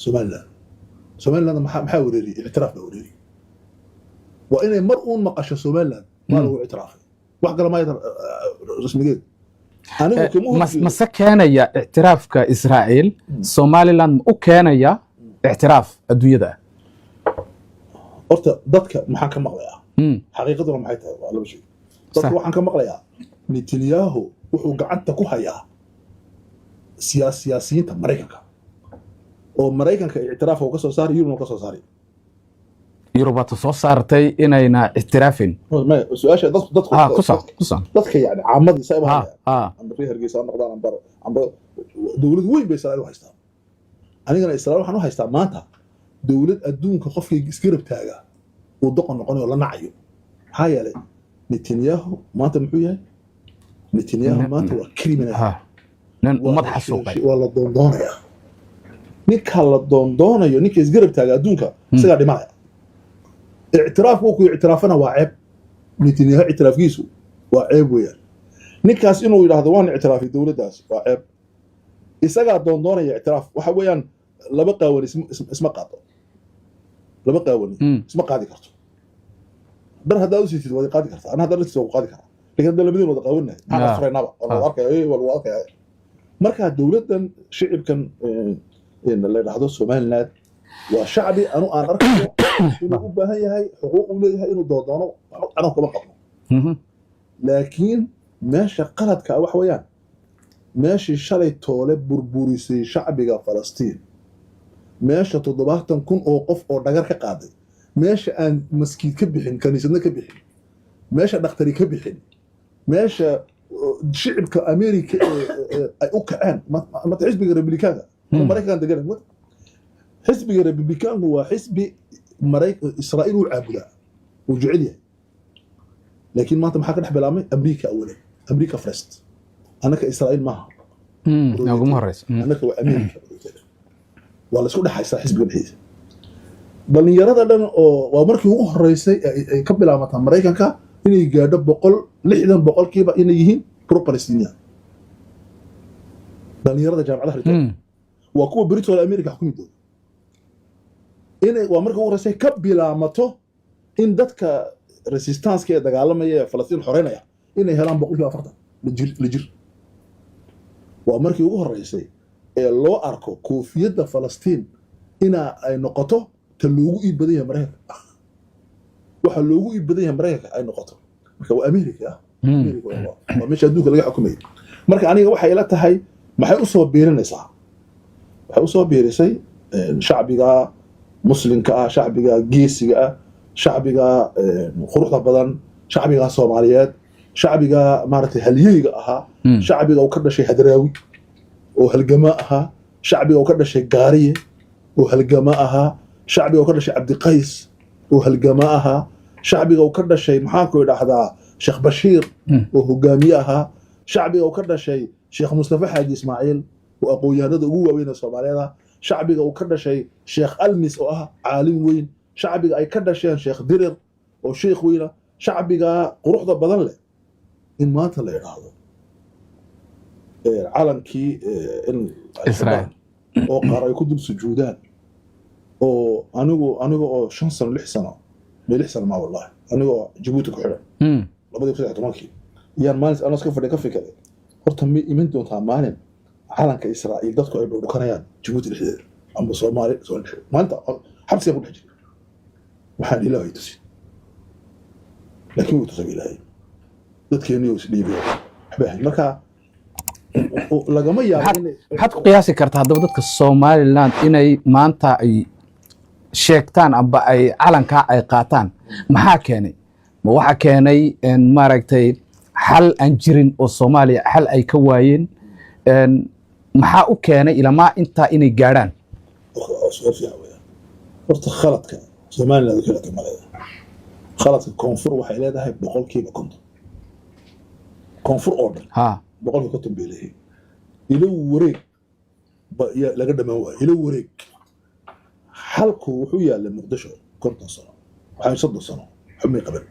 Somaliland. Somaliland maxaa wareeriyey? Ictiraaf baa wareeriyey. Waa inay mar uun maqasho Somaliland waa lagu ictiraafay, wax kale maaya rasmigeed. Anigu kama horjeedo. Mase keenaya ictiraafka Israa'iil Somaliland ma u keenaya ictiraaf adduunyada ah? Horta dadka maxaan ka maqlayaa? Xaqiiqaduna maxay tahay? Waa laba shay. Dadka waxaan ka maqlayaa Netanyahu wuxuu gacanta ku hayaa siyaasiyiinta Maraykanka, oo Maraykanka ictiraafka uu ka soo saaray, Yurubna uu ka soo saaray. Yurubata soo saartay inayna ictiraafin. Maya, su-aasha dadku Ha, ku soc, ku soc. Dadka yani caamadii say u hadlayaan, amba reer Hargeysa ha noqdaan, amba dowlad weyn bay Israa'iil u haystaa. Anigana Israa'iil waxaan u haystaa maanta dowlad adduunka qofkii isgarab taaga uu doqon noqonayo, la nacayo. Maxaa yeelay, Netanyahu maanta muxuu yahay? Netanyahu maanta waa criminal. Ha, nin ummad xasuuqay. Waa la doondoonayaa. Ninka la doondoonayo, ninka isgarab taaga adduunka isagaa dhimanaya. Ictiraafku ku ictiraafana waa ceeb. Netanyahu ictiraafkiisu waa ceeb weeyaan. Ninkaas inuu yidhaahdo waan ictiraafay dowladdaas waa ceeb. Isagaa doondoonaya ictiraaf. Waxa weeyaan laba qaawan isma qaado, laba qaawani isma qaadi karto. Dhar haddaad u siitid waad qaadi kartaa, ana haddaad la siitid waa ku qaadi karaa, lakin hadda labadeen wada qaawanahay maxaan asturaynaba? Waa lagu arkaya, waa lagu arkaya. Marka dowladdan shicibkan la dhahdo Somaliland waa shacbi anu aan arkayo inuu u baahan yahay, xuquuq u leeyahay inuu doodoono. Waxba anagu kama qabno. Laakiin meesha qaladka ah waxa weeyaan meeshii shalay toole burburisay shacbiga Falastiin, meesha 70,000 oo qof oo dhagar ka qaaday, meesha aan maskiid ka bixin, kaniisadna ka bixin, meesha dhakhtari ka bixin, meesha shicibka America ee ay u kaceen. Mata xisbiga Republikaanka Maraykanka degan, xisbiga Republikaanku waa xisbi Israa'iil uu caabudaa, uu jecel yahay. Laakiin maanta maxaa ka dhex bilaabmay? America awalan, America first. Annaka Israa'iil maaha. Uguma horeyso. Annaka waa America. Waa la isku dhex haystaa xisbiga dhexdiisa. Dhalinyarada dhan oo waa markii ugu horeysay ay ka bilaabmataa Maraykanka inay gaadho 160% inay yihiin pro Palestinian, dhalinyarada jaamacadaha dhigta. Waa kuwa beritooda America xukumi doona. Inay waa markii ugu horeysay ka bilaamato in dadka resistance ee dagaalamaya ee Falastiin xoreynaya inay helaan 40% la jir la jir. Waa markii ugu horeysay ee loo arko koofiyadda Falastiin ina ay noqoto ta loogu iib badan yahay Maraykanka, waxa loogu iib badan yahay Maraykanka ay noqoto. Marka waa America ah. America waa meesha adduunka laga xukumayay. Marka aniga waxay ila tahay, maxay usoo biirinaysaa? Waxay usoo biirisay shacbiga muslimka ah, shacbiga geesiga ah, shacbiga quruxda badan, shacbiga Soomaaliyeed, shacbiga maaragtay halyeyga ahaa, shacbiga uu ka dhashay Hadraawi oo halgama ahaa, shacbiga uu ka dhashay Gaariye oo halgama ahaa, shacbiga uu ka dhashay Cabdiqays oo halgama ahaa, shacbiga uu ka dhashay, maxaanku idhaahdaa, Sheekh Bashiir oo hogaamiye ahaa, shacbiga uu ka dhashay Sheekh Mustafa Xaaji Ismaaciil oo aqoon-yahanada ugu waaweyn ee Soomaaliyeed ah, shacbiga uu ka dhashay Sheekh Almis oo ah caalim weyn, shacbiga ay ka dhasheen Sheekh Dirir oo sheekh weyna, shacbiga quruxda badan leh, in maanta la idhaahdo calankii in ay Israel. xidhaan oo qaar ay ku dul sujuudaan, oo anigu oo 5 sano, 6 sano, may 6 sano maa wallahi, aniga oo Jabuuti ku xidhan 2013-kii iyaan maalin anoo iska fadhiya ka fikiray: horta ma iman doontaa maalin calanka Israa'iil dadku ay dhudhukanayaan Jabuuti dhexdeeda amba Soomaali dhexdeeda? Maalinta xabsigaan ku dhex jiray waxaan Ilaahay tusin, laakiin wuu tusay Ilaahay. Dadkeennii isdhiibay waxba ahayn. Marka lagama yaabo inay Maxaad ku qiyaasi kartaa haddaba dadka Somaliland inay maanta ay sheegtaan amba ay calankaa ay qaataan? Maxaa keenay? Ma waxaa keenay maaragtay xal aan jirin oo Soomaaliya xal ay ka waayeen? Maxaa u keenay ilamaa intaa inay gaadhaan? Waa su'aal fiican weeyaan. Horta khaladka Somaliland kale ma leedahay. Khaladka koonfur waxay leedahay 50%, koonfur oo dhan. 50% bay leeyihiin. Ilo wareeg ba yaa laga dhamaan waayo, ilo wareeg. Xalku wuxuu yaalay Muqdisho 50 sano, waxaa 30 sano waxba may qaban.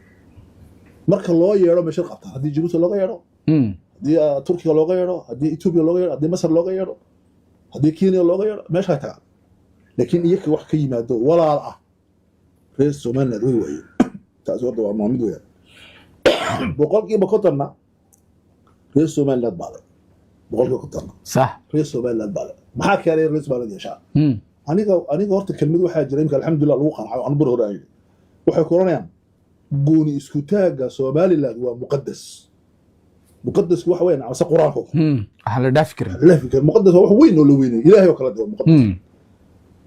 Marka loo yeedho meesha qabtaan, haddii Jabuuti looga yeedho, haddii Turkiga looga yeedho, haddii Ethiopia looga yeedho, haddii Masar looga yeedho, haddii Kenya looga yeedho, meesha ay tagaan. Laakiin iyaga wax ka yimaado walaal ah reer Somaliland way waayeen. Taasi horta waa mid weeyaan. 50%-na reer Somaliland baa le, 50%-na reer Somaliland baa le. Maxaa keenay reer Somaliland yeeshaa? Aniga horta kelmad waxaa jira imika, alxamdulilah, lagu qancayo. Anu bar hore aan yidhi, waxay ku oranayaan gooni isku taagga Somaliland waa muqadas. Muqadasku waxa weeyaan amase Qur-aanka oo kale. Waxaan la dhaafi karin. La fikir muqadas waa wax weyn oo la weynay, Ilaahay oo kale de waa muqadas.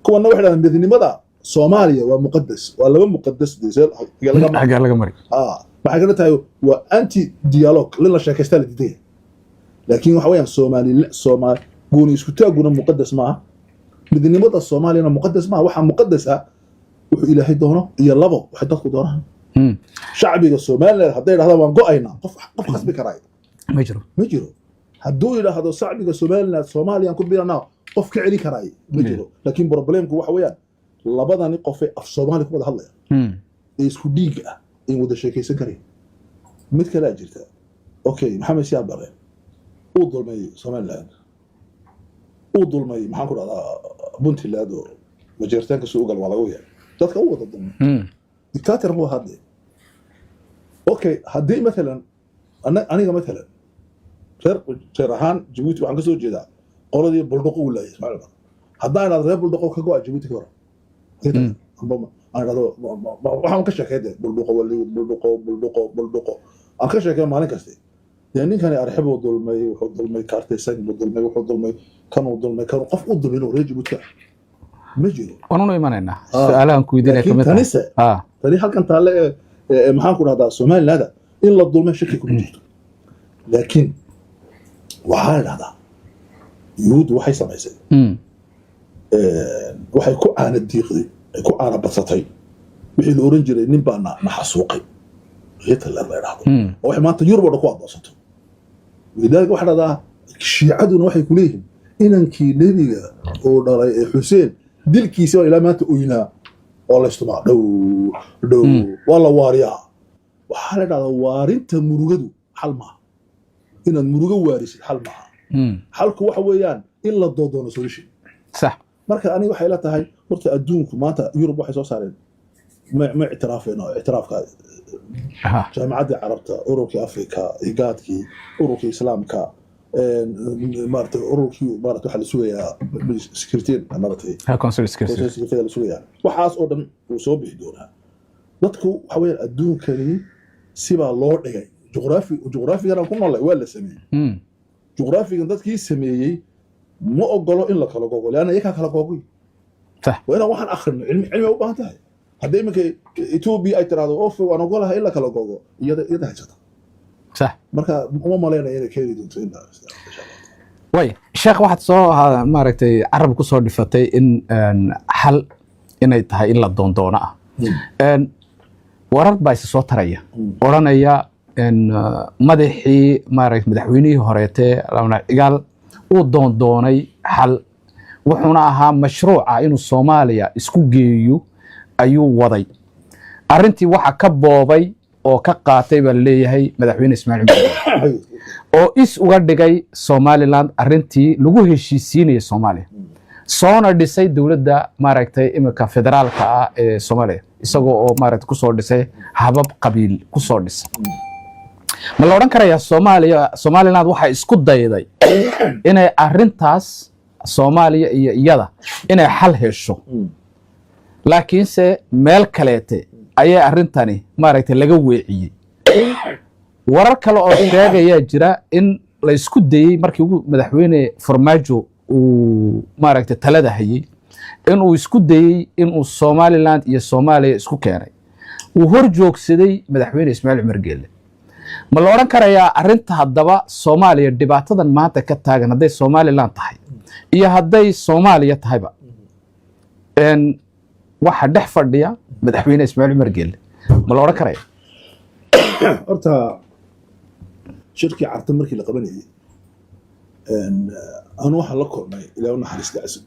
Kuwana waxay dhahdaan midnimada Soomaaliya waa muqadas. Waa laba muqadas de, see xagee laga maro? Xaggaa laga mari? Ah, waxay kala tahay waa anti dialogue lin la sheekaystaa la diidaya. Laakiin waxa weeyaan Soomaali Soomaali gooni isku taagguna muqadas maaha, midnimada Soomaaliyana muqadas maaha. Waxaa muqadas ah wuxuu Ilaahay doono iyo labo waxay dadku doonaan. Shacbiga Somaliland hadday dhahdaan waan go'aynaa, qof khasbi karaay Ma jiro. Ma jiro. Hadduu yidhaahdo shacbiga Somaliland Soomaaliyaan ku biranaa, qof ka celi karaay ma jiro. Laakiin problemku waxa weeyaan labadani qofay af Soomaali ku wada hadlaya ee isku dhiig ah in wada sheekaysan karayn. Mid kalea jirta. Okay, Maxamed Siyaad Barre uu dulmay Somaliland, uu dulmay, maxaan ku dhahdaa, Puntland oo majeeritaanka soo ogal waa laga yahay dadka u wada dulmay. Dictator buu ahaa dee. Okay, haddii matalan aniga matalan reer ahaan Jabuuti waxaan kasoo jeedaa qoladii Buldhuqo uu laayay Ismaaciil Cumar. Haddaan idhahdo reer Buldhuqo ka go'a Jabuuti, ka waran? Amba aan idhahdo waxaan ka sheekay dee Buldhuqo wali Buldhuqo Buldhuqo Buldhuqo aan ka sheekay maalin kaste dee. Ninkani arxibuu dulmay, wuxuu dulmay kaartaysan buu dulmay, wuxuu dulmay kanuu dulmay kanuu. Qof u dulmin oo reer Jabuuti ah ma jiro. Waanunu imanaynaa su-aalahan ku weydiinaya Laakiin kamid tahay. Tanise tani halkan taalle ee maxaan ku dhahdaa, Somaliland in la dulmay shaki kuma jirto. Laakiin waxaa la dhahdaa Yuhuuddu waxay samaysay, waxay ku caana diiqday, ay ku caana badsatay wixii la oran jiray nin baa na xasuuqay, Hitler la dhahdo, oo waxay maanta Yurub oo dhan ku adoonsato. Walidaalika waxaa dhahdaa Shiicaduna waxay ku leeyihiin inankii nebiga oo dhalay ee Xuseen dilkiisa baa ilaa maanta oynaa oo la istumaa dhow dhow. Waa la waariyaa. Waxaa la dhahdaa waarinta murugadu xal maaha. Inaad murugo waarisid xal maaha. Xalku waxa weeyaan in la doodoono solution. Marka aniga waxay la tahay horta adduunku maanta Yurub waxay soo saareen ma ictiraafayno ictiraafka. Jaamacaddii Carabta, ururkii Afrika, Igaadkii, ururkii Islaamka, maarata ururkii, maarata waxaa la sugayaa security, maaragtay. Ha, council security. Council security la sugayaa. Waxaas oo dhan wuu soo bixi doonaa. Dadku waxa weeyaan adduunkani sibaa loo dhigay. Juqraafi, juqraafigan aan ku noolay waa la sameeyey. Juqraafigan dadkii sameeyey ma ogolo in la kala gogo, leanna iyakaa kala gogoy. Waa inaan waxaan akhrino. Cilmi u baahan tahay. Haddii iminka Etoobiya ay tiraahdo of waan ogolahay in la kala gogo, iyada haysata. Marka uma malaynaya inay keeni doonto in insha Allah. Way sheekh, waxaad soo maaragtay carab ku soo dhifatay in xal inay tahay in la doondoono ah. Warar baa isa soo taraya odhanaya madaxii, maaragtay, madaxweynihii horeete Lawna Cigaal uu doondoonay xal, wuxuuna ahaa mashruuca inuu Soomaaliya isku geeyo ayuu waday. Arrintii waxa ka boobay oo ka qaatay baa laleeyahay madaxweyne Ismaaciil Cumar oo is uga dhigay Somaliland arrintii lagu heshiisiinayay Soomaaliya, soona dhisay dowladda, maaragtay, imika federaalka ah ee Soomaaliya, isagoo oo maaragtay kusoo dhisay habab qabiil kusoo dhisay. Ma la odhan karayaa Soomaaliya, Somaliland waxay isku dayday inay arrintaas Soomaaliya iyo iyada inay xal hesho, laakiinse meel kaleete ayay arrintani, maaragtay, laga weeciyey? Warar kale oo sheegayaa jira in la isku dayey markii ugu madaxweyne Farmaajo uu, maaragtay, talada hayey inuu isku dayey inuu Somaliland iyo Soomaaliya isku keenay, uu hor joogsaday madaxweyne Ismaaciil Cumar Geelle. Ma la odhan karayaa arrinta haddaba Soomaaliya dhibaatadan maanta ka taagan, hadday Somaliland tahay iyo hadday Soomaaliya tahayba, waxa dhex fadhiya madaxweyne Ismaaciil Cumar Geelle? Ma la odhan karaya? Horta shirkii Carta markii la qabanayay, anu waxaan la kulmay, Ilaa u naxariista, Casib.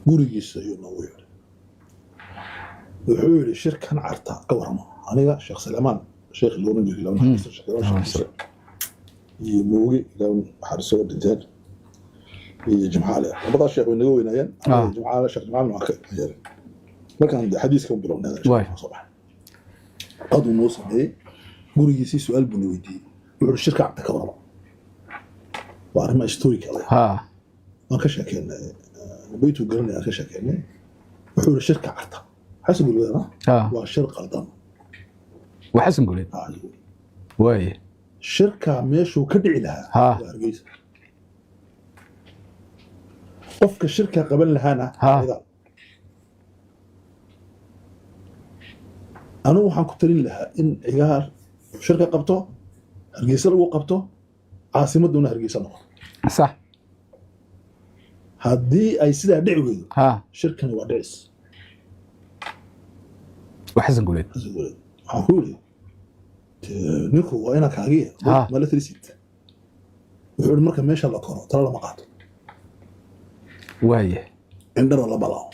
Gurigiisa ayuu noogu yeedhay. Wuxuu yidhi shirkan Carta ka warramo. Aniga, Sheekh Salmaan, sheekh la oran jiray, Ilaa u naxariista, Sheekh Salmaan, Sheekh Ciise iyo Mooge, Ilaa u naxariisto, oo dhinteen. Iyo Jimcaale, labadaa sheekh way naga weynaayeen. Jimcaale, Sheekh Jimcaale waan ka yeeray markaan xadiiska u bilownay. Soo baxay, qaduu noo sameeyey gurigiisii. Su-aal buu na weydiiyey. Wuxuu uhi, "Shirka Carta ka warrama?" Waa arrimaha historical. Waan ka sheekeynay, beytuu garanay, aan ka sheekeynay. Wuxuu yihi, "Shirka Carta," Xasan Gulwadana, "waa shir qaldan." Waa Xasan Guleed. Waaye. Shirka meeshuu ka dhici lahaa waa Hargeysa. Qofka shirka qaban lahaana Cigaal. Anigu waxaan ku talin lahaa in Cigaal shirka qabto, Hargeysa lagu qabto, caasimaduna Hargeysa noqoto. Haddii ay sidaa dhici weydo, shirkani waa dhicis. Waa Xasan Guleed. Xasan Guleed. Waxaan ku yidhi, "Ninku waa inaa kaagiya mala talisid." Wuxuu yidhi, "Marka meesha la koro, talo lama qaato." Waaye. Indhana lama lao,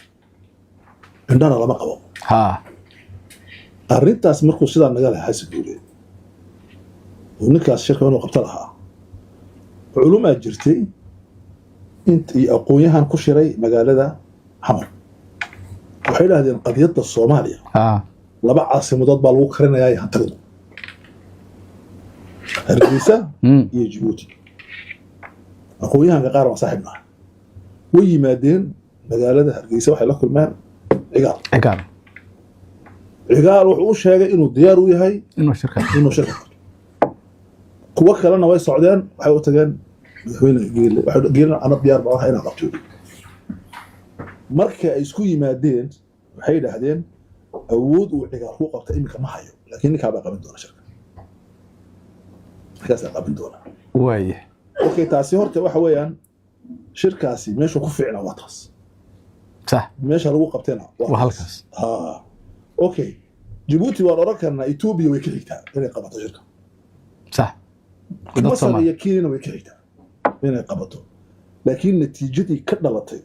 indhana lama qabo. Arrintaas markuu sidaa naga lahaa Xasan Guuleed oo ninkaas shirka inuu qabto lahaa, culumaa jirtay int iyo aqoon-yahan ku shiray magaalada Xamar. Waxay idhahdeen, qadiyadda Soomaaliya laba caasimadood baa lagu karinayaa hantagdu, Hargeysa iyo Jabuuti. Aqoon-yahanka qaar baan saaxiibnaha way yimaadeen magaalada Hargeysa, waxay la kulmeen Cigaal. Cigaal. Cigaal wuxuu u sheegay inuu diyaar u yahay inuu shirka inuu shirka qabto. Kuwo kalena way socdeen, waxay u tageen madaxweyne Geele. Waxay Geele, "Ana diyaar baan ahay inaan qabto." Marka ay isku yimaadeen, waxay yidhaahdeen, "Awood uu Cigaal ku qabta iminka ma hayo, laakiin ninkaa baa qaban doona shirka, ninkaasaa qaban doona." Waaye. Okay, taasi horta waxa weeyaan shirkaasi meeshuu ku fiicna waa taas. Meesha lagu qabtayna waa halkaas. Ha, okay, Jabuuti waan oran karnaa. Etoobiya way ka xigtaa inay qabato shirka. Dad Masar Soomaali iyo Kenyana way ka xigtaa inay qabato, laakiin natiijadii ka dhalatay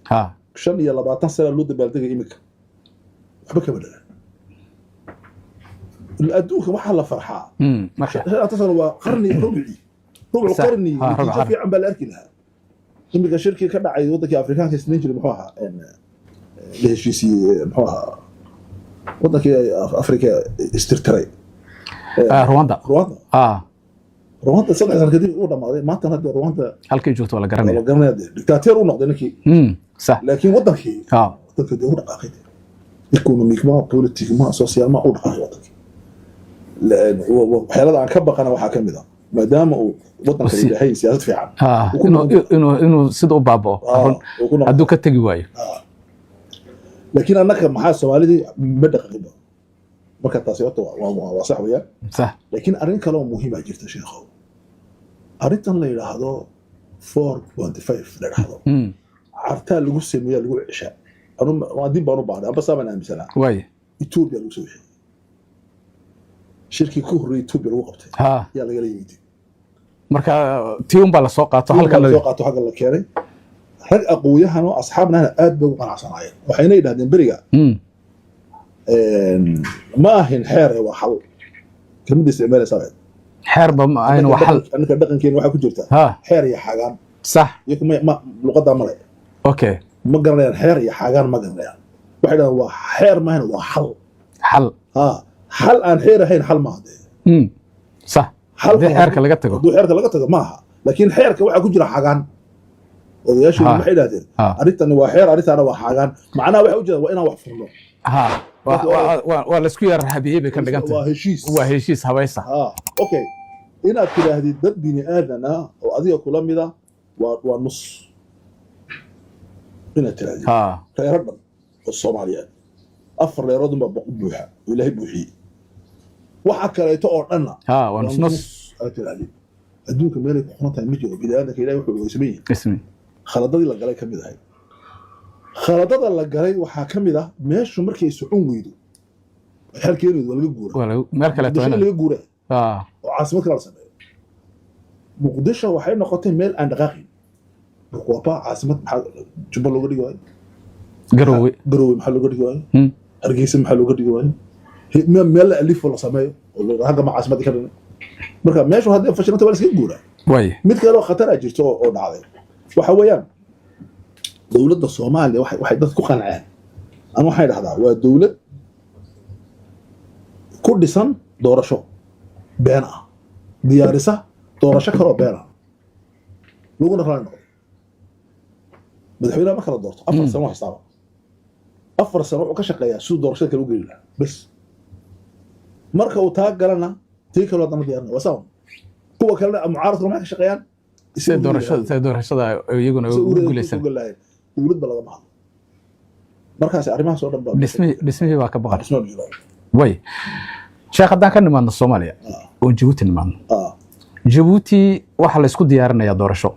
25 sana loo dabaaldegay, iminka waxba kama dhalan. Adduunka waxaa la farxaa marka 25 sano waa qarni, rubci, rubcu qarni. Ha, rubuc natiijo qarni. fiican baa la arki lahaa. Iminka shirkii ka dhacay wadankii Afrikaanka isniin jiray, muxuu ahaa, la heshiisiiyey, muxuu ahaa wadankii Afrika istirtiray? Rwanda. Rwanda. Rwanda 3 sano kadib uu dhamaaday. Maantana hadda Rwanda halkay joogto waa la waa garanaya. La garanaya dee, dictateur u noqday ninkii. Laakiin wadankii wadanka dee u dhaqaaqay dee, économiquement, politiquement, socialement u dhaqaaqay wadankii. Waxyaalada aan ka baqana waxaa ka mid ah, maadaama uu wadanka ilaahay siyaasad fiican uu ku inuu noqon inuu sida u baaba'o. Run. Uu ku noqon. Hadduu ka tegi waayo. Laakiin annaka maxaa Soomaalidii ma dhaqaqiba. Marka taasi horta waa sax weeyaan. Laakiin arrin kale oo muhiima jirta, sheekhow. Arrintan la yidhaahdo 4.5 la yidhaahdo, Cartaa lagu sameeya, lagu ceshaa. Anu waa diin baan u baahnay, amba saabaan aaminsanaa. Waaye. Etoobiya lagu soo wixiyey. Shirkii ku horreeyay Etoobiya lagu qabtay yaa lagala yimid. Marka tii un baa lasoo qaato halkan. Soo qaato, xagga la keenay. Rag aqooyahan oo asxaabnahna aad bay ugu qanacsanaayeen. Waxayna yidhahdeen beriga, ma ahin xeer, waa xal. Kelmadda isticmaalaysaa ahayd. Xeerba ma ahayn, waa xal. Annaka dhaqankeena waxaa ku jirta xeer iyo xagaan. Iyaku ma luqadaa male. Ma garanayaan xeer iyo xagaan, ma garanayaan. Waxay dhahdaan, waa xeer maahan, waa xal. Xal. Ha, xal aan xeer ahayn xal maaha dee. Sax, haddii xeerka laga tago. Hadduu xeerka laga tago maaha, laakiin xeerka waxaa ku jira xagaan. Odayaashu waxay idhahdeen, arrintani waa xeer, arrintaana waa xagaan. Macnaha waxay ujeedaan waa inaan wax furno. Ha, waa laisku yar habiyey bay ka dhigan waa tahay. Heshiis. Waa heshiis habaysa. Ha, okay, inaad tidhaahdid dad bini aadan ah oo adiga kula mida waa nus, inaad tidhaahdid reero dhan oo Soomaaliyeed, afar reerood unbaa buuxa oo Ilaahay buuxiyey, waxa kaleeto oo dhanna ha, waa nus nus. Aad tidhaahdid, adduunka meelay ku qoran tahay ma jiro. Bini aadanka Ilahay wuxuu ogeysaman yihin. Ismi. Khaladadii la galay ka mid ahayd. Khaladada la galay waxaa ka mid ah, meeshu markay socon weydo, xal keeni weydo, waa laga guura. Waa meel kaleeto. Muqdisho in laga guura oo caasimad kale la sameeyo. Muqdisho waxay noqotay meel aan dhaqaaqin. Pourquoi caasimad maxaa Jubba looga dhigi waayo? Garowe. Garowe maxaa looga dhigi waayo? Hargeysa maxaa looga dhigi waayo? Meel la alifo la sameeyo oo halka ma caasimadii ka dhigay. Marka meeshu haddii fashilanta, waa la iskaga guuraa. Waaye. Mid kale oo khatar ah jirto oo dhacday waxa weeyaan Dowladda Soomaaliya waxay dad ku qanceen, ama waxay dhahdaa waa dowlad ku dhisan doorasho been ah, diyaarisa doorasho kaloo been ah, laguna raali noqdo. Madaxweynaha marka la doorto 4 sano haystaaba, 4 sano wuxuu ka shaqeeyaa siduu doorashada kale u geli lahaa bes. Marka uu taa galana, tii kaloo haddana diyaarinaya waa saa. Kuwa kalena mucaaradkuna maxay ka shaqeeyaan? Siday doorashada iyaguna ugu guuleysan. Dowlad ba lagama hadlo markaas, arrimahaas oo dhan baa Dhismihii baa ka baqan. Dhismaha jira. Way sheekh, haddaan ka nimaadno Soomaaliya oon Jabuuti nimaadno, Jabuuti waxaa la isku diyaarinayaa doorasho.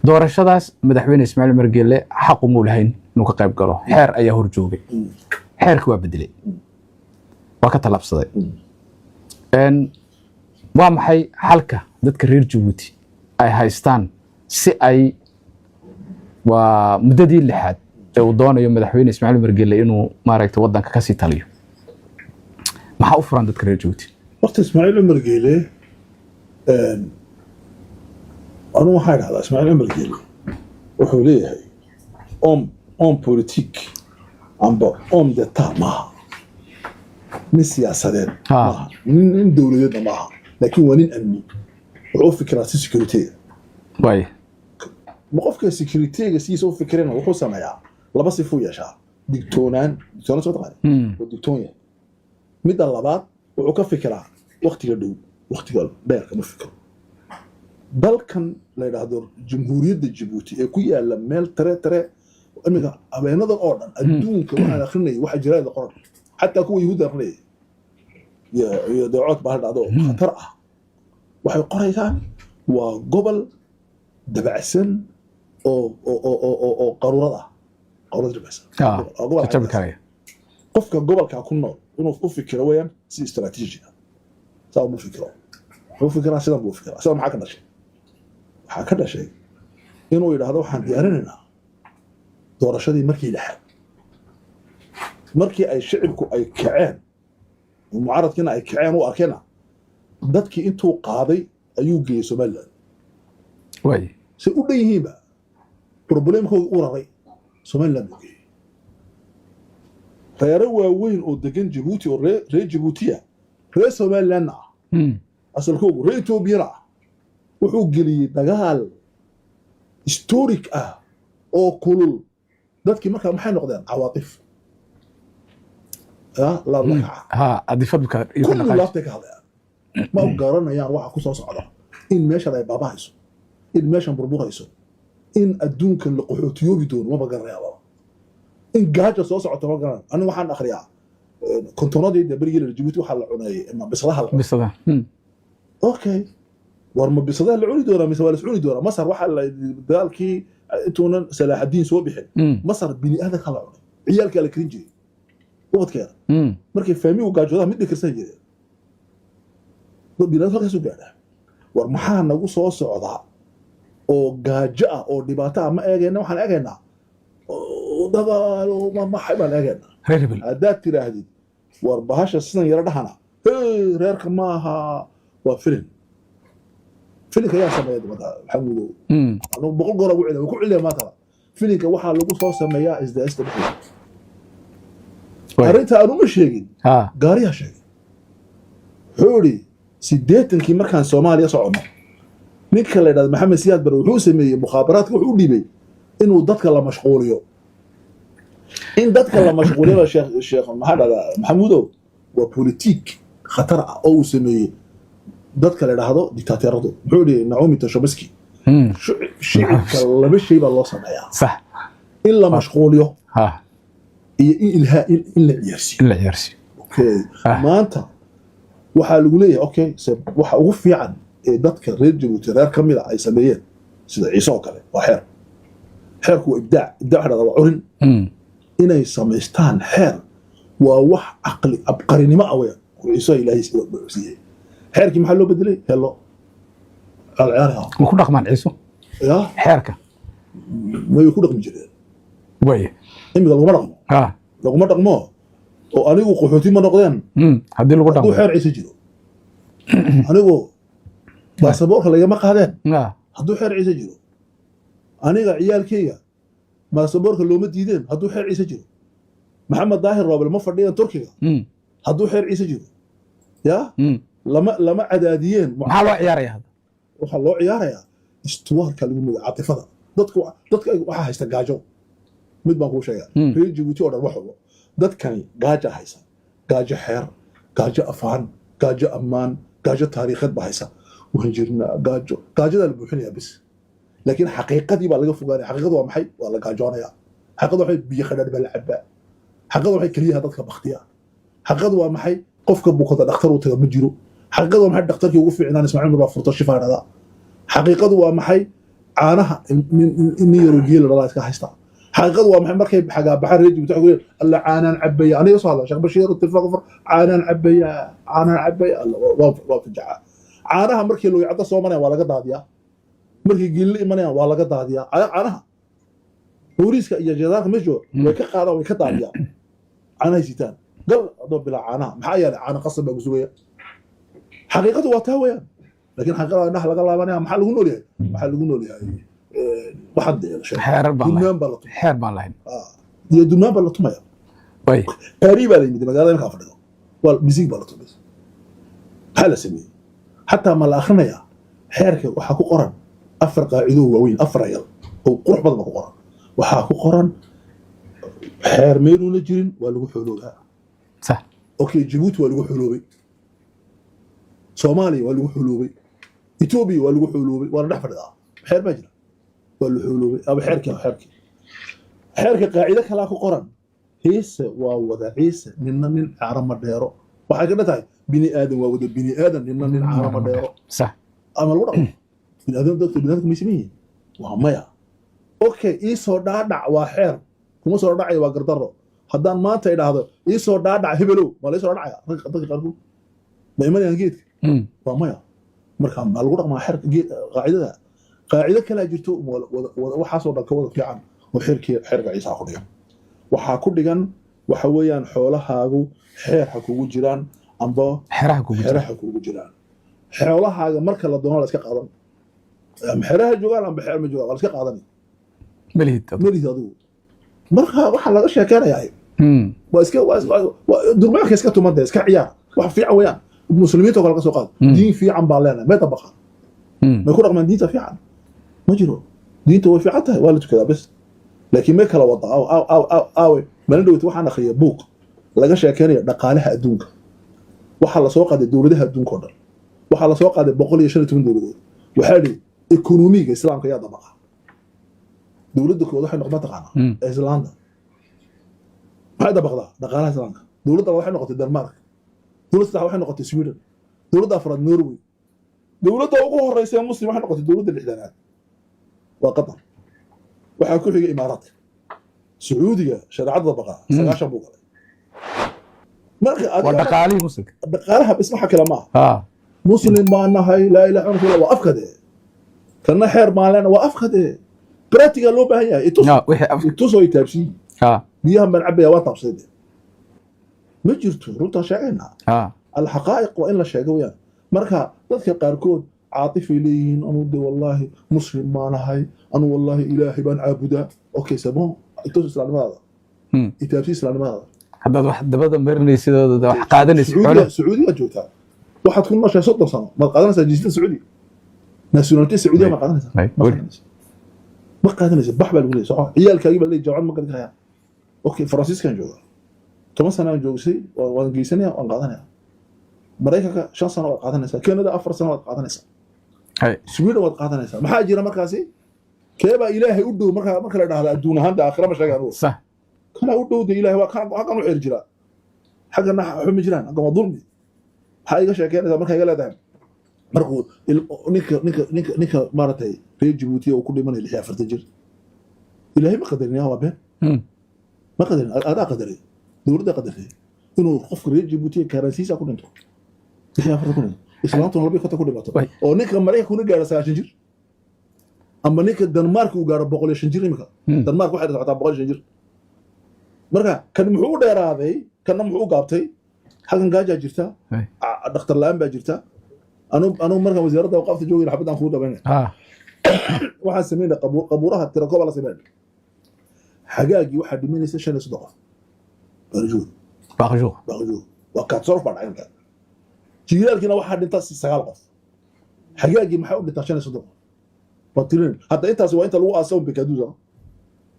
Doorashadaas madaxweyne Ismaaciil Cumar Geelle xaq umuu lahayn inuu ka qayb galo. Xeer ayaa hor joogay, xeerkii waa bedelay, waa ka tallaabsaday. Waa maxay xalka dadka reer Jabuuti ay haystaan si ay waa muddadii lixaad ee uu doonayo madaxweyne Ismaaciil Cumar Geelle inuu maaragtay waddanka kasii taliyo? Maxaa u furan dadka reer Jabuuti? Horta Ismaaciil Cumar Geele, anu waxaa idhahdaa Ismaaciil Cumar Geele wuxuu leeyahay homme politique amba homme d'état maaha, nin siyaasadeed maaha, nin dowladeedna maaha, laakiin waa nin amni. Wuxuu u fikiraa si sécurité. Ma qofka sécurité-ga sidiisa u fikirana wuxuu sameeyaa laba sifuu yeeshaa: digtoonaan. Digtoonaan soo taqaani? Waa digtoon yahay. Midda labaad, wuxuu ka fikiraa waktiga dhow, waktiga dheer kama fikiro. Dalkan la yidhaahdo Jamhuuriyadda Jabuuti ee ku yaala meel tare tare, iminka habeenadan oo dhan adduunka waxaan akrinayay waxa jiraada qoran, xataa kuwa Yuhuudda akrinayay iyo deecood baa dhacdo khatar ah. Waxay qoraysaan waa gobol dabacsan oo qaruurad ah, qaruurad dabacsan. Waa gobol Jajabi karaya. Qofka gobolka ku nool inuu u fikiro weeyaan si istaraatiiji ah. Saa uma fikiro, wuxuu fikiraa sidan buu fikiraa. Sidan maxaa ka dhashay? Waxaa ka dhashay inuu yidhaahdo waxaan diyaarinaynaa doorashadii markii lixaad. Markii ay shicibku ay kaceen oo mucaaradkiina ay kaceen u arkeenna, dadkii intuu qaaday ayuu geeyey Somaliland. Say u dhan yihiinba problem-kooda u raray, Somaliland buu geeyey. Reero waaweyn oo degan Jabuuti oo reer Jabuutiya, reer Somalilandna ah, asalkoogu reer Etoobiyana ah, wuxuu geliyey dagaal historic ah oo kulul. Dadkii markaa maxay noqdeen? Cawaatif ya laablakaca. Ha adifad ka iyo ka Kullu dhaqaaj. Laabtay ka hadlayaan, ma garanayaan waxa ku soo socda, in meeshan ay baabahayso, in meeshan burburayso, in adduunkan la qaxootiyoobi doono, maba garanayaaba, in gaaja soo socoto ma garanay. Aniga waxaan akhriyaa kontonadii dee berigii la Jabuuti waxaa la cunay bisadaha la cunay. Bisada. Okay, war ma bisadaha la cuni doonaa mise waa la is cuni doonaa? Masar waxaa la dagaalkii intuunan Salaaxadiin soo bixin, Masar bini aadanka la cunay, ciyaalkaa la karin jiray, ubadkeeda. Markay faamigu gaajoodaan mid bay karsan jireen. Dad bini aadam halkaasuu gaadhaa. War maxaa nagu soo socdaa oo gaajo ah oo dhibaato ah? Ma eegayna, waxaan eegaynaa oo dagaal oo maxay baan eegaynaa. Reer hebel. Haddaad tiraahdid war bahasha sidan yaro dhahana, hey, reerka maaha, waa filin. Filinka yaa sameeya dibadda, Maxamuudow? Anugu 100 goor ugu celiya, waan ku celiya maanta. Filinka waxaa lagu soo sameeyaa isdaista dhexdeeda. Arrinta aan uma sheegin, gaariyaa sheegay. Wuxuu idhi 80-kii markaan Soomaaliya soconno, ninka la yidhahdo Maxamed Siyaad Bare wuxuu sameeyey mukhaabaraadka, wuxuu u dhiibay inuu dadka la mashquuliyo. In dadka la mashquuliyaba, sheekh maxaa dhahdaa, Maxamuudow, waa politique khatar ah oo uu sameeyey dadka la yidhaahdo dictateeradu. Muxuu idhi Naomi Chomsky? Shicibka laba shay baa loo sameeyaa: in la mashquuliyo iyo in ilhaa in la ciyaarsiiyo. In la ciyaarsiiyo. Okay. Maanta waxaa lagu leeyahay okay, waxa ugu fiican ee dadka reer Jabuuti reer ka mid a ay sameeyeen, sida Ciise oo kale, waa xeer. Xeerku waa ibdaac. Ibdaac waxa dhahdaa waa curin. Inay samaystaan xeer waa wax caqli abqarinimo ah weeyaan oo Ciise Ilaahay siiyey. Xeerkii maxaa loo bedelay? Helo alciyaarha. Ma ku dhaqmaan Ciiso ya xeerka? May ku dhaqmi jireen. Imika laguma dhaqmo. Laguma dhaqmo oo anigu qaxooti ma noqdeen. Haddii lagu hadduu dhaqmo. Xeer Ciise jiro, anigu baasaboorka lagama qaadeen. Hadduu xeer Ciise jiro, Aniga ciyaalkayga baasaboorka looma diideen hadduu xeer Ciise jiro. Maxamed Daahir Roobel ma fadhiyan Turkiga hadduu xeer Ciise jiro, ya lama cadaadiyeen. Maxaa loo ciyaaraya hadda? Waxaa loo ciyaarayaa istuwaarka lagu muda catifada dadku. Dadka waxaa haysta gaajo. Mid baan kuu sheegaa, reer Jabuuti oo dhan wax walbo dadkani gaaja haysa, gaajo xeer, gaajo afaan, gaajo ammaan, gaajo taariikheed baa haysa. Waan jirnaa gaajo, gaajadaa la buuxinayaa bis, laakiin xaqiiqadii baa laga fogaanaya. Xaqiiqadu waa maxay? Waa la gaajoonaya. Xaqiiqadu waxay biyo khadhaadh baa la cabaa. Xaqiiqadu waxay keliyaha dadka baktiya. Xaqiiqadu waa maxay? Qofka bukada dhakhtar uu taga ma jiro. Xaqiiqadu waa maxay? Dhakhtarkii ugu fiicnaan Ismaaciil Umar baa furto shifaa dhada. Xaqiiqadu waa maxay? Caanaha nin yaroo geela dhalaa iska haysta. Xaqiiqadu waa maxay? Markay xagaabaxaan reer Jibuuti waxay ku leeyihin, "Alla, caanaan cabaya." Aniga soo hadla Sheekh Bashiir itifaaq fur, "Caanaan cabaya, caanaan cabaya." Alla, waa fajacaa. Caanaha markii looyacdo soo marayaan waa laga daadiyaa, markay geelila imanayaan waa laga daadiyaa. Caanaha booliiska iyo jeedaanka meesha jooga way ka qaadaan, way ka daadiyaan caanahay sitaan. Gal adoo bilaa caanaha, maxaa yeelay caano qasab baa ku sugaya. Xaqiiqadu waa taa weeyaan, laakiin xaqiiqada indhaha laga laabanaya. Maxaa lagu nool yahay? Waxaa lagu nool yahay waxaan dee la sheegay. Xeerar baan lahayn. Dumaan baa la tumaya. Xeer baan lahayn. Iyo dumaan baa la tumaya. Way. Paris baa la yimid, magaalada imkaa fadhido waa music baa la tumay. Maxaa la sameeyey? Xataa ma la akhrinayaa xeerka? Waxaa ku qoran afar qaacido waaweyn, afar rayal oo qurux badan baa ku qoran. Waxaa ku qoran xeer meeluuna jirin waa lagu xooloobaa. Okay, Jabuuti waa lagu xoloobay, Soomaaliya waa lagu xoloobay, Etoobiya waa lagu xoloobay, waa la dhex fadhidaa. Xeer baa jira, waa la xoloobay ama xeerkii xeerka qaacido kalaa ku qoran: Ciise waa wada Ciise, ninna nin caaro ma dheero. Waxay ka dhan tahay bini aadan waa wada bini aadan, ninna nin caaro ma dheero. Ama lagu dhaqmo bini aadam, dadka bini aadamka may siman yihiin? Waa maya. Okay, iisoo dhaadhac waa xeer, kuma soo dhacaya waa gardarro. Haddaan maanta idhaahdo iisoo dhaadhac hebelow, waa la isoo dhacaya. Ragga dadka qaarkood ma imanayaan geedka? Waa maya. Marka ma lagu dhaqmaa xeerka qaacidada? Qaacido kalaa jirto, waxaasoo dhan ka wada fiican oo xeerkii xeerka Ciisaa ku dhigan. Waxaa ku dhigan waxa weeyaan xoolahaagu xeer ha kugu jiraan amba xeraha kugu jira. Xeraha kugu jiraan. Xoolahaaga marka la doono la iska qaadan, ama xeraha joogaan amba xeer ma joogaan, waa la iska qaadan. Malihid. Malihid adigu. Marka waxaa laga sheekeynayaa waa iska durmaanka iska tumanta, iska ciyaar. Wax fiican weeyaan. Muslimiinta oo kale ka soo qaad. Diin fiican baan leenahay, may dabaqaan? May ku dhaqmaan diinta fiican? Ma jiro. Diinta way fiican tahay, waa la tukadaa bes, laakiin may kala wadaa? Aw aw aw aw aawe. Maalin dhowt waxaan akhriyay buug laga sheekeynayo dhaqaalaha adduunka. Waxaa lasoo qaaday dowladaha adduunka oo dhan, waxaa lasoo qaaday 115 dowladood. Waxaa idhi ekonomiga islaamka yaa dabaqa? Dowladda koowaad waxay noqon taqaanaa Islaanda. Maxay dabaqdaa? Dhaqaalaha islaamka. Dowladda labaad waxay noqotay Denmark, dowladda saddexaad waxay noqotay Sweden, dowladda afraad Norway, dowladda ugu horeysa ee muslim waxay noqotay dowladda 60aad, waa Qatar. Waxaa ku xigay Imaaraadka. Sacuudiga shareecada dabaqa 90 buu galay. Marka waa dhaqaalihii muslimka. Dhaqaalaha bes, waxa kale maaha. Muslim baan nahay, laa ilaha illa Allah, waa afkade. Kana xeer baan leenahay, waa afkade. Practical loo baahan yahay. Itus itus oo itaabsiyi. Biyahan baan cabaya, waa taabsaday de. Ma jirto, runtaan sheegaynaa. Alxaqaa'iq waa in la sheego weyaan. Marka dadka qaarkood caatifay leeyihiin: "Anu de wallaahi muslim baan ahay, anu wallaahi Ilaahay baan caabudaa." Okay, c'est bon, itus islaamnimadaada. Itaabsi islaamnimadaada. Haddaad wax dabada marinaysid oo wax qaadanaysid. Sacuudiga, Sacuudiga joogtaa, waxaad ku nooshahay 30 sano, maad qaadanaysaa jinsiyada Sacuudiga? Nationalité Sacuudiya ma qaadanaysaa? Ma qaadanaysa, ma qaadanaysa. Bax baa lagu leeyahay, soco. Ciyaalkaagii baa leeyahay jaamacad ma gali karayaan. Okay, Faransiiskan joogaa, 10 sano aan joogsay, waan geysanaya, waan qaadanaya. Maraykanka 5 sano waad qaadanaysaa, Canada 4 sano waad qaadanaysaa, Sweden waad qaadanaysaa. Maxaa jira markaasi? Keebaa Ilaahay u dhow marka marka la dhahdo adduun ahaan? De aakhira ma sheegaan. Kana u dhow de Ilaahay waa kan, xaggan u xeer jiraa, xaggana xumi jiraan, xaggan waa dulmi. Maxaa iga sheekeynaysaa markaa iga leedahay? Markuu ninka maaragtay reer Jabuuti uu ku dhimanay 46 jir, Ilaahay ma qadarin? Waa been. Ma qadarin, adaa qadaray, dowladda qadartay inuu qofka reer Jabuuti karansiisa ku dhinto, 46 ku dhinto, islaantuna 52 ku dhimato, oo ninka Maraykanka kuna gaaro 90 jir, ama ninka Denmark uu gaaro 105 jir imika. Denmark waxay socotaa 105 jir. Marka kan muxuu u dheeraaday, kanna muxuu u gaabtay? Halkan gaajaa jirta, dhakhtar la-aan baa jirta. Anu markaan wasaaradda awqaafta joogay, xabad aan kugu dhabaynay. Waxaan sameynay qabuuraha tirakooba la sameynay. Xagaagii waxaa dhimanaysa 35 qof par jour. Par jour. Par jour, waa catastrophe baa dhacay markaa. Jiilaalkiina waxaa dhintaa 9 qof. Xagaagii maxaa u dhintaa 35 qof? Waa tirin. Hadda intaasi waa inta lagu aasay un Bekaduus.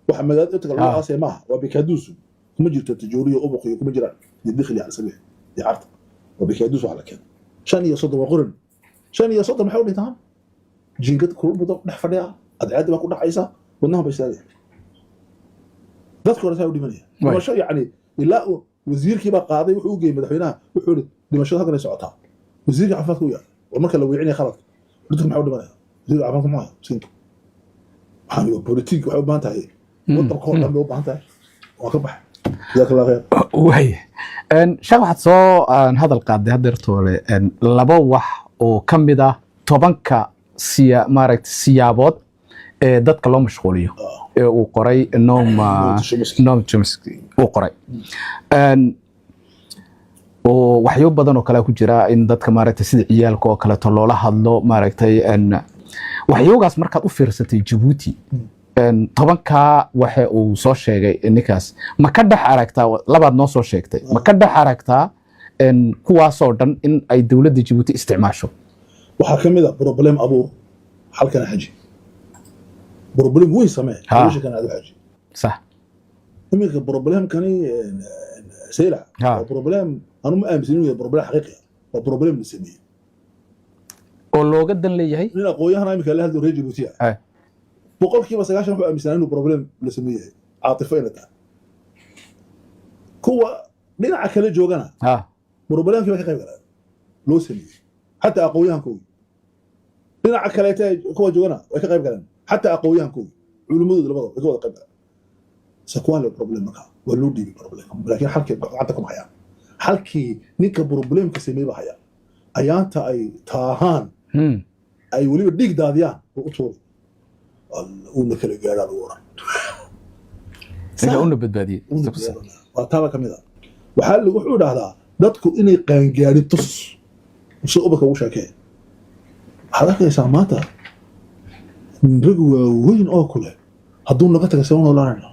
Waxa magaalada inta lagu aasay maaha, waa Bekaduus. Kuma jirto Tajouriyo, Ubuq iyo kuma jiraan iyo Dikhli, Cali Sabiix iyo Carta. Waa Bekaduus waxa la keenay. 35 waa qoran. 35 maxay u dhintaan? Jiingad kulul budo dhex fadhiya, adceedda baa ku dhacaysa, wadnaha ba istaagaya. Dadka hore saa u dhimanaya. Dhimasho yacni ilaa wasiirkii baa qaaday, wuxuu u geeyey madaxweynaha, wuxuu yihi dhimashada halkan ay socotaa. Wasiirka caafimaadka u yahay waa marka la weecinaya khaladka. Dadku maxaa u dhimanaya? Wasiirka caafimaadka maaha miskiinka. Waxaan waa politik, waxay u baahan tahay wadanka oo dhan bay u baahan tahay. Waa ka baxay, jazaak Allah khayr. Waay, sheekh, waxaad soo aan hadal qaaday haddeertoole laba wax oo ka mid ah 10-ka siya maaragtay siyaabood ee dadka loo mashquuliyo ee uu qoray Noam Noam Chomsky. Noam Chomsky uu qoray. Oo waxyo badan oo kale ku jira in dadka maaragtay sida ciyaalka oo kaleeto loola hadlo maaragtay. Waxyoogaas markaad u fiirsatay Jabuuti, 10-kaa waxa uu soo sheegay ninkaas, ma ka dhex aragtaa? Labaad noo soo sheegtay, ma ka dhex aragtaa kuwaasoo dhan in ay dowladda Jabuuti isticmaasho? Waxaa ka mid a problem abuur, xalkana xaji. Problem weyn samee, solution aad u xaji. Iminka problemkani Saylac waa problem anu ma aaminsan inuu yahay problem xaqiiqi ah. Waa problem la sameeyey oo looga dan leeyahay. Nin aqoon-yahan iminka la hadlo reer Jabuuti ah, 90% wuxuu aaminsanaa inuu problem la sameeyey, caatifo inay tahay. Kuwa dhinaca kale joogana problemkii bay ka qayb galeen loo sameeyey. Xataa aqoon-yahankoogii dhinaca kaleete kuwa joogana way ka qayb galeen, xataa aqoon-yahankoogii, culimmadooda, labadaba way ka wada qayb galeen. C'est quoi le problème marka? Waa loo dhiibay problem, laakiin xalkii gacanta kuma hayaan. Xalkii ninka problemka sameeyey baa haya. Ayaanta ay taahaan ay weliba dhiig daadiyaan oo u tuuri uuna kala gaadhaa lagu oran. Ninka una badbaadiyey. Uuna badbaadiyey. Waa taaba ka mid a. Waxaa wuxuu idhahdaa dadku inay qaangaarin tus si ubadka ugu sheekee. Waxaad arkaysaa maanta rag waaweyn oo kule hadduu naga taga seen u noolaanayna.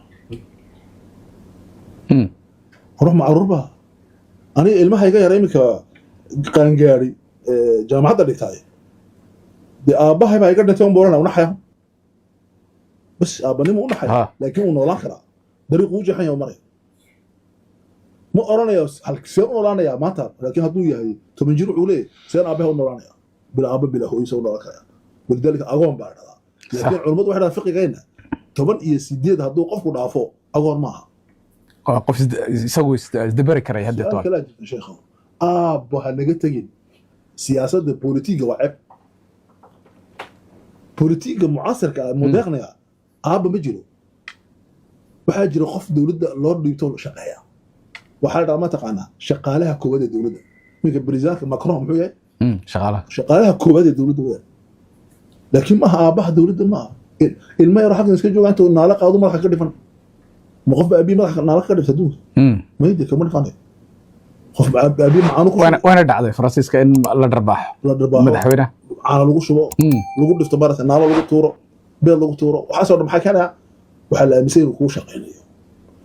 Ruux ma caruur baa? Aniga ilmaha iga yara iminka qaangaari jaamacadda dhigtaay, dee aabbahay baa iga dhintay un buu oranaya, unaxaya bas, aabbanimo u naxaya. Laakiin wuu noolaan karaa, dariiqu u jeexan yahay maraya. Ma oranayo see u noolaanayaa maanta, laakiin hadduu yahay 10 jir wuxuu leeyahay seen aabbahay u noolaanaya, bila aabba bila hooyo see u noolaan karaya? Walidaalika agoon baa la dhahdaa, laakiin culummadu waxay dhahaan fiqigeenna 18 hadduu qofku dhaafo agoon maaha. Waa qof isagu isdabari karaya hadda. Su-aal toban kalaa jirta, sheekhow. Aabbo ha naga tegin. Siyaasadda politiga waa ceeb. Politiga mucaasirka ah, moderniga, aabba ma jiro. Waxaa jira qof dowladda loo dhiibto shaqeeya. Waxaa la dhahaa, ma taqaanaa, shaqaalaha koowaad ee dowladda. Ninka presidentka Macron muxuu yahay? Shaqaalaha. Shaqaalaha koowaad ee dowladda weyaan, laakiin maaha aabbaha dowladda maaha. Ilma yaro xaggan iska jooga intuu naala qaado madaxa ka dhifan. Ma qof ba aabihi madaxa naala ka dhifta adduunka? Mayde, kama dhifanayo qof aabihi macaanu ku Waana dhacday Faransiiska in la dharbaaxo la dharbaaxo madaxweynaha. Caana lagu shubo, lagu dhifto, maarata naalo lagu tuuro, beed lagu tuuro. Waxaasoo dhan maxaa keenaya? Waxaa la aaminsan inuu kuu shaqaynayo.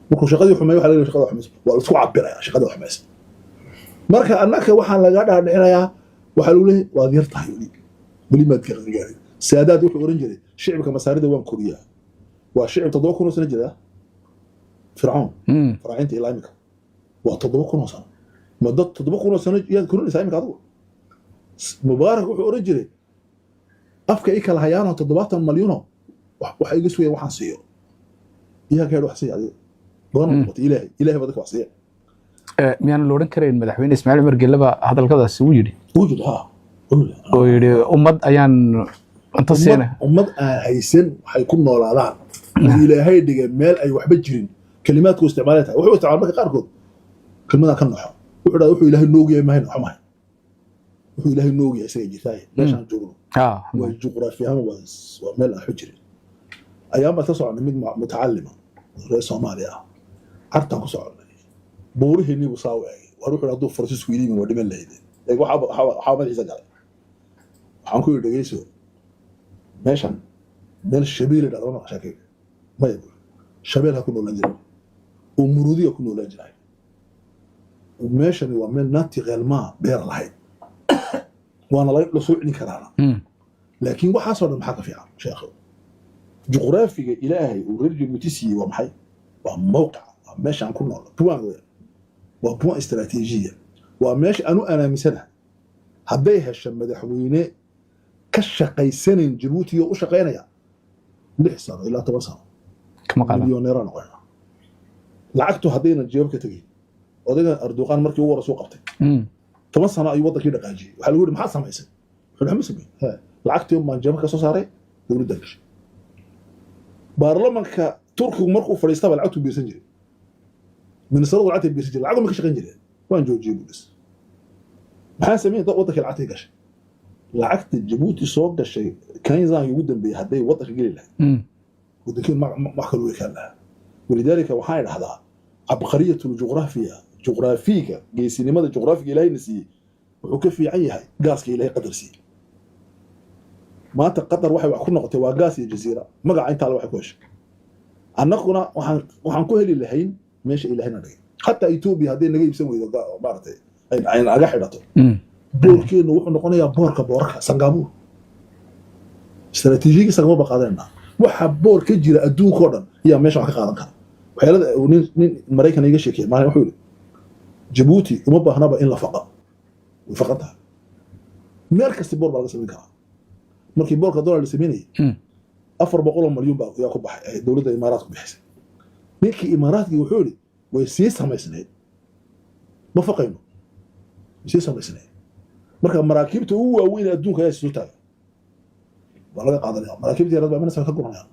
Markuu shaqadii xumeeyo waxaa la leeyahay shaqada xumaysa. Waa la isku cabiraya shaqadii xumaysa. Marka annaka waxaan laga dhaadhicinayaa, waxaa lagu leeyahay waad yar tahay weli, weli maad gaarin. Saadaad wuxuu oran jiray shicibka Masaarida waan koriyaa. Waa shicib 7000 oo sano jira. Fircoon, faraacinta ilaa imika waa 7000 oo sano. Ma dad 7000 oo sano yaad korinaysaa imika adigu? Mubaarak wuxuu oran jiray afka i kala hayaanoo 70 malyuno waxa iga sugaya waxaan siiyo. Iyaa ka wax siiya adiga? Goorma noqotay Ilaahay? Ilaahay baa dadka wax siiya. Miyaan la odhan karayn madaxweyne Ismaaciil Cumar Geelle hadalkadaasi uu yidhi? Wuu yidhi, ha, wuu yidhi. Oo yidhi ummad ayaan cunto siina. Ummad aan haysan waxay ku noolaadaan oo Ilaahay dhigay meel ay waxba jirin, kalimaadku isticmaalay tahay. Wuxuu isticmaal marka qaarkood kelmadaan ka naxo. Wuxuu dhaha wuxuu Ilaahay noogyahay mahayna waxa mahay. Wuxuu Ilaahay noogyahay isaga jirtaaye meeshaan joogno waa juqraafi ahaan waa meel aan waxba jirin. Ayaan baan ka soconay mid mutacalima reer Soomaaliya ah, Cartaan ku soconay, buurihiinii buu saa u eegay. War wuxuu hadduu Faransiisku idimin waa dhiman lahaydeen. Eeg, waxaa madaxiisa galay. Waxaan ku yidhi dhegeyso meeshan. Meel Shabeeli dhahdo ma maqashaa kayga? Maya buuri. Shabeel ha ku noolaan jiray oo muruudiga ku noolaan jiray. Meeshani waa meel naturellement beer lahayd, waana laga la soo celin karaana. Laakiin waxaasoo dhan maxaa ka fiican, sheekh? Juqraafiga Ilaahay uu reer Jabuuti siiyey waa maxay? Waa mawqica, waa meesha aan ku nool, point weeyaan, waa point istaraatiijiya, waa meesha aan u anaaminsanahay hadday hesho madaxweyne ka shaqaysanayn Jabuuti oo u shaqaynaya, 6 sano ilaa 10 sano Kama qaadan. Milyoneera noqonayna lacagtu haddayna jeebab ka tegayn. Odayga Erdogan markii ugu hore soo qabtay, 10 sano ayuu waddankii dhaqaajiyey. Waxaa lagu yidhi, "Maxaad samaysay?" Wuxuu yidhi, "Ma samayn. Lacagtii baan jeebab ka soo saaray, dowladda gashay." Baarlamanka Turkigu markuu fadhiistaba lacagtuu biirsan jiray, ministaradu lacagtay biirsan jiray, lacag ma ka shaqayn jireen. "Waan joojiyey," buu dhis. "Maxaan sameeyey?" Waddankii lacagtii gashay, lacagta Jabuuti soo gashay kanzanki ugu dambeeyey hadday waddanka geli lahayd, waddankeen wax kaloo ekaan lahaa. Walidaalika waxaan idhahdaa cabqariyatu ljuqraafiya, juqraafiga, geesinimada juqraafiga Ilaahayna siiyey wuxuu ka fiican yahay gaaska Ilaahay Qadar siiyey. Maanta Qatar waxay wax ku noqotay waa gaas iyo jaziira magaca intaa waxay ku heshay. Annaguna waxaan ku heli lahayn meesha Ilaahayna dhigay. Xataa Etoobiya hadday naga iibsan weydo, maaragtay, ay naga xidhato, boorkeenu wuxuu noqonayaa boorka boorarka Sangabuur. Istaraatiijiyadii Sangabuur baa qaadanayna. Waxa boor ka jira adduunkao dhan ayaa meesha wax ka qaadan kara. Waxyaalada uu nin Maraykan iga sheekeeyay maalin wuxuu yidhi, Jabuuti uma baahnaba in la faqa, way faqan tahay. Meel kasta boor baa laga samayn karaa. Markii boorka dollar la sameynayay, 400 oo malyuun baa yaa ku baxay ay dowladda Imaaraadku bixisay. Ninkii Imaaraadkii wuxuu yidhi, way sii samaysnayd, ma faqayno, way sii samaysnayd. Marka maraakiibta ugu waaweyn ee adduunka ayaa soo taaga, waa laga qaadanaya. Maraakiibta yarad baa imanaysa, ka guranaya.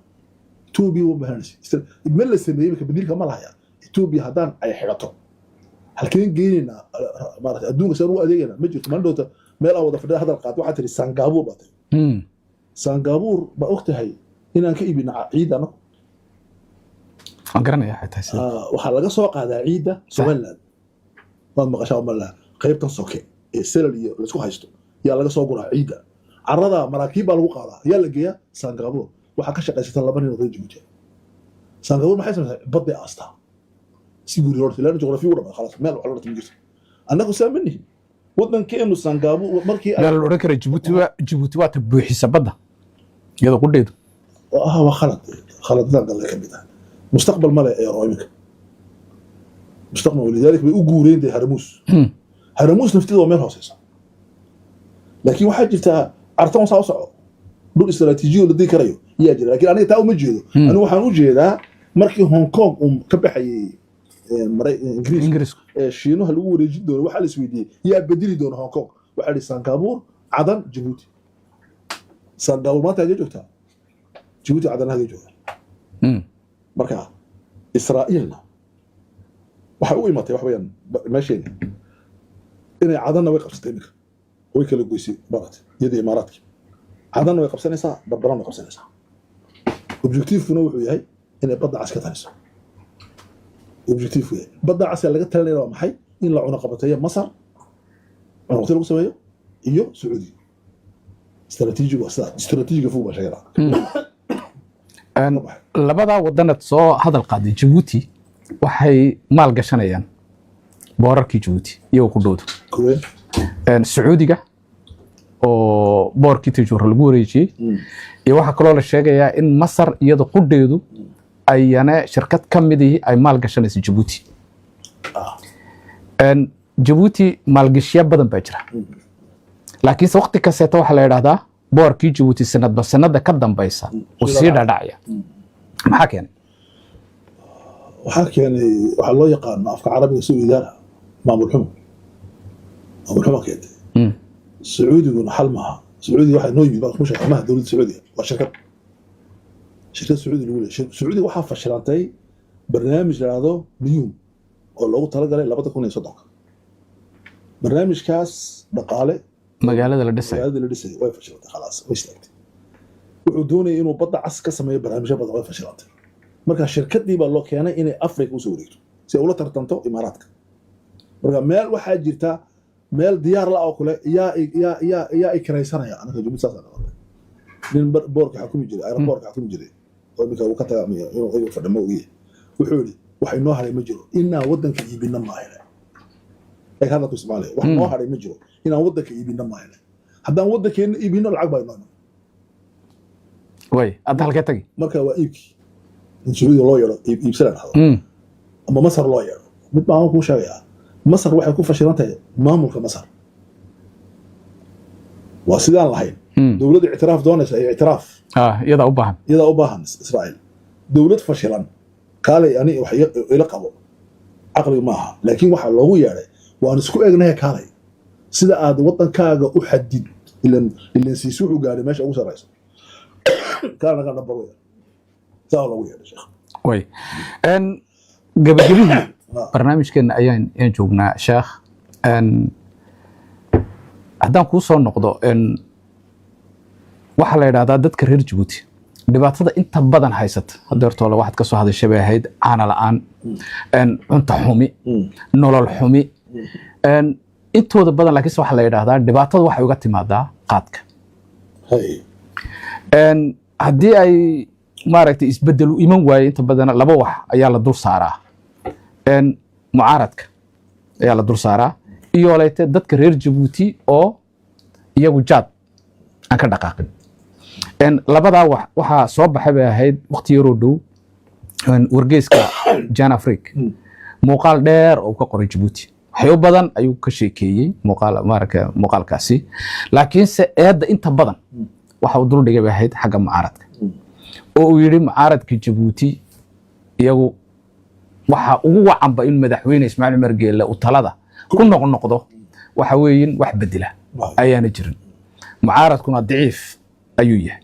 Etoobiya uma baahanaysa meel la sameeyey. Imika badiilka ma lahaya. Etoobiya haddaan ay xidhato, halkeen geynaynaa maarata adduunka? Saan ugu adeegaynaa ma jirto. Maalin dhowta meel aan wada fadhida hadal qaad, waxaa tiri Sangabuur baa tiri. Sangabuur baa og tahay inaan ka iibina ciidda anagu. Waan garanayaa xitaa sida. Ah, waxaa laga soo qaadaa ciidda Somaliland, waad maqashaa malaa. Qaybtan soke ee Selal iyo laisku haysto yaa laga soo guraa ciidda. Carada maraakiib baa lagu qaadaa, yaa la geeyaa Sangabuur. Waxaa ka shaqaysata laba nin oo reer Jabuuti ah. Sangabuur maxay samaysaa? Badday aastaa si guri horta ilaan juqraafiya u dhamaa. Khalaas, meel wax loo dhata ma jirto. Annagu saa ma nihin. Waddankeenu Sangabuur markii ay Meel la odhan kara Jabuuti waa ta buuxisa badda iyadoo qudheedu. Ah, waa khalad, khaladadan galle ka mid ah. Mustaqbal male eero iminka mustaqbal. Walidaalika bay u guureen dee Haramuus. Haramuus nafteeda waa meel hooseysa, laakiin waxaa jirtaa cartan saa u soco, dhul istaraatiijiyo la digi karayo yaa jira. Laakiin aniga taa uma jeedo. Anigu waxaan u jeedaa markii Hong Kong uu ka baxayay Ingiriisku, Ingiriisku, ee Shiinuha lagu wareejin doono, waxaa la isweydiiyey yaa bedeli doona Hong Kong. Waxaa la yidhi Sangabuur, Cadan, Jabuuti. Sangabuur maanta hagee joogtaa? Jabuuti, Cadan hagee joogaa? Marka Israa'iilna waxay u imatay wax weeyaan meesheena inay Cadanna way qabsatay. Iminka way kala goysay maaragtay iyadii Imaaraadkii. Cadanna way qabsanaysaa, Barbarana way qabsanaysaa. Objective-kuna wuxuu yahay inay badda cas ka taliso. Objective yahay badda cas ee laga talinaya waa maxay? In la cunaqabateeyo Masar, cunaqabateyo lagu sameeyo, iyo Sacuudiga. Istaraatiijigu waa sidaa, istaraatiijiga fog baa sheegana. Labadaa wadanaad soo hadal qaaday, Jabuuti waxay maal gashanayaan boorarkii Jabuuti iyagoo ku dhowdo. Kuwee? Sacuudiga oo boorkii Tajuura lagu wareejiyey, iyo waxaa kaloo la sheegayaa in Masar iyada qudheedu ayana shirkad ka midii ay maal gashanayso Jabuuti. Jabuuti maalgashiya badan baa jira, laakiinse waqti kasteeta waxaa la yidhahdaa boorkii Jabuuti sanadba sanada ka dambaysa uu sii dhadhacaya. Maxaa keenay? Waxaa keenay waxaa loo yaqaano afka Carabiga suu idaara, maamul xumo. Maamul xumo keentay. Sacuudiguna xal maaha. Sacuudiga waxaa noo yimid baan ku sheegay, maaha dowladda Sacuudiga, waa shirkad Sacuudi lagu leeyahay. Sacuudiga waxaa fashilantay barnaamij la dhahdo NEOM oo loogu talagalay 2030-ka, barnaamijkaas dhaqaale. Magaalada la dhisay. Magaalada la dhisay way fashilantay, khalaas, way istaagtay. Wuxuu doonayay inuu badda cas ka sameeyo barnaamijyo badan, way fashilantay. Marka shirkadii baa loo keenay inay Africa usoo wareegto si ay ula tartanto Imaaraadka. Marka meel waxaa jirta meel diyaar la oo kale yaa yaa yaa yaa ikraysanaya. Anaka Jabuuti saas noqotay. Nin boorka xukumi jiray, aeroboorka xukumi jiray, oo iminka uu ka taga inuu igu fadhi ma ogiye, wuxuu yidhi: "Wax inoo haray ma jiro, inaan waddanka iibina maahine." Eeg hadalku Isticmaalaya: "Wax noo haray ma jiro, inaan waddanka iibina maahine. Haddaan waddankeena iibino, lacag baa inoo iman." Way hadda halkee tagi? Marka waa iibkii in Sacuudiga loo yeedho, iibsana dhahdo ama Masar loo yeedho. Mid baan kuu sheegayaa: Masar waxay ku fashilan tahay maamulka Masar. Waa sidaan lahayn dowladda ictiraaf doonaysa iyo ictiraaf. Ah, iyadaa u baahan. Iyadaa u baahan Israa'iil. Dowlad fashilan kaalay ani wax ila qabo, caqliga ma aha. Laakiin waxaa loogu yeedhay: waan isku egnahay, kaalay sida aad waddankaaga u xadid. Ilan Siisi wuxuu gaadhay meesha ugu sarrayso, kaalana ka dhabar weya. Saa loogu yeedhay, sheekh. Way gabagabihii barnaamijkeena ayaan joognaa, sheekh. Haddaan kuu soo noqdo, waxaa la yidhahdaa dadka reer Jabuuti dhibaatada inta badan haysata hadeertoole waxaad ka soo hadashay bay ahayd caana la-aan, cunta xumi, nolol xumi, intooda badan. Laakiinse waxaa la yidhahdaa dhibaatada waxay uga timaadaa qaadka. Haddii ay maaragtay isbedel u iman waayo, inta badan laba wax ayaa la dul saaraa. Mucaaradka ayaa la dul saaraa iyo leyte dadka reer Jabuuti oo iyagu jaad aan ka dhaqaaqin. Labadaa wax waxaa soo baxay bay ahayd waqti yaroo dhow, wargeyska Jeune Afrique muuqaal dheer oo ka qoray Jabuuti, waxyo badan ayuu ka sheekeeyey muuqaal maaragta muuqaalkaasi. Laakiinse eedda inta badan waxa uu duldhigay bay ahayd xagga mucaaradka, oo uu yidhi mucaaradka Jabuuti iyagu waxa ugu wacanba in madaxweyne Ismaaciil Cumar Geelle uu talada ku noqnoqdo waxa weeyin wax bedela ayaana jirin, mucaaradkuna daciif ayuu yahay.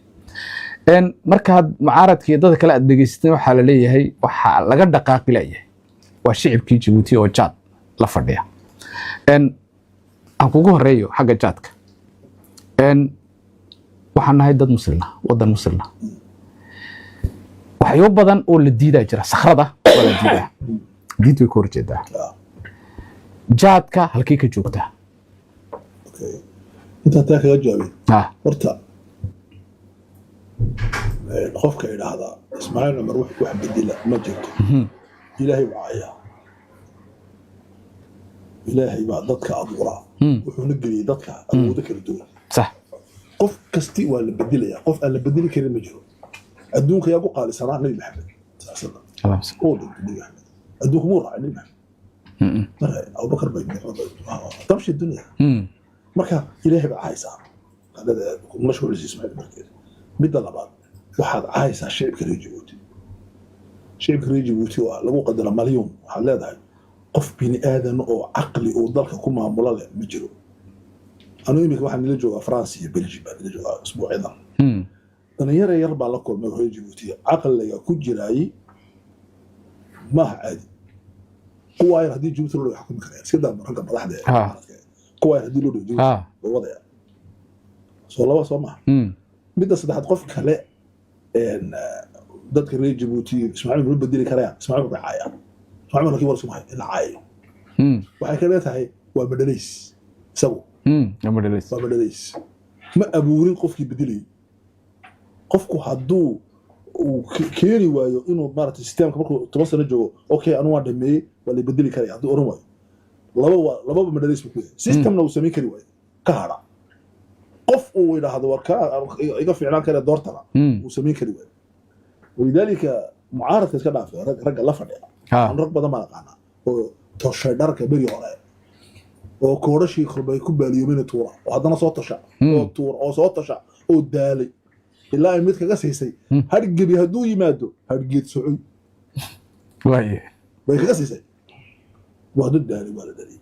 Markaad mucaaradkii dadka kale aad dhegeysateen, waxaa la leeyahay waxaa laga dhaqaaqi layahay waa shicibkii Jabuuti oo jaad la fadhiya. Aan kugu horeeyo xagga jaadka. Waxaan nahay dad muslina, wadan muslina, waxyo badan oo la diidaa jira. Sakhrada waa la diidaa, diinta way ka horjeedaa. Jaadka halkii ka joogtaa? Okay. Intaan taa kaga jawaabin, horta qofka idhaahda Ismaaciil Cumar wax bedela ma jirto, Ilaahay baa cayaa. Ilaahay baa dadka abuuraa, wuxuuna geliyey dadka awoodo kala duwan. Qof kasti waa la bedelaya, qof aan la bedeli karin ma jiro. Adduunka yaa ku qaalisanaa? Nabi Maxamed sal slam. Allahumma salli. Uu dhintay Nabi Maxamed, adduunka muu raacay Nabi Maxamed? Ma raacin. Abubakar bay tamshi dunya. Marka Ilaahay baa cahaysaa mashhuulisa Ismaaciil markeeda. Midda labaad, waxaad cahaysaa shicibka reer Jabuuti. Shicibka reer Jabuuti waa lagu qadara malyuun. Waxaad leedahay qof bini aadan oo caqli uu dalka ku maamula leh ma jiro. Anigu iminka waxaan nila joogaa France iyo Belgium baan nila joogaa usbuucyadan. Dhalinyaro yar baa la kulmay reer Jabuuti, caqliga ku jiraayey maaha caadi. Kuwaa yar haddii Jabuuti loo dhigo xukumi karaya, iska daa ragga madaxda ee kuwaa yar haddii loo dhigo Jabuuti way wadaya. Soo laba soo maaha? Midda saddexaad, qof kale dadka reer Jabuuti Ismaaciil ma bedeli karayaan. Ismaaciil bay caayaan. Ismaaciil laakiin war isuma hayo in la caayayo. Waxay ka leedahay waa madhalays isagu. Ama dhalays. Waa madhalays, ma abuurin qofkii bedelayay. Qofku hadduu uu keeni waayo inuu maaragtay systemka markuu 10 sano joogo, "Okay, anu waan dhameeyey, waa la bedeli karaya," hadduu oran waayo, laba waa lababa madhalays buu ku yahay. Systemna uu samayn kari waayo, ka hadha. Qof uu idhaahdo war ka iga fiicnaan kara doortana uu samayn kari waayo. Walidaalika mucaaradka iska dhaafay, ragga la fadhiya. Anu rag badan baan aqaanaa oo toshay dharka beri hore oo koodhashii kolbay ku baaliyoomina tuura oo haddana soo tosha oo tuura oo soo tosha oo daalay ilaa ay mid kaga siisay hargebi hadduu yimaado hargeed socoy Waaye. bay kaga siisay. Waa dad daalay, waa la daaliyay.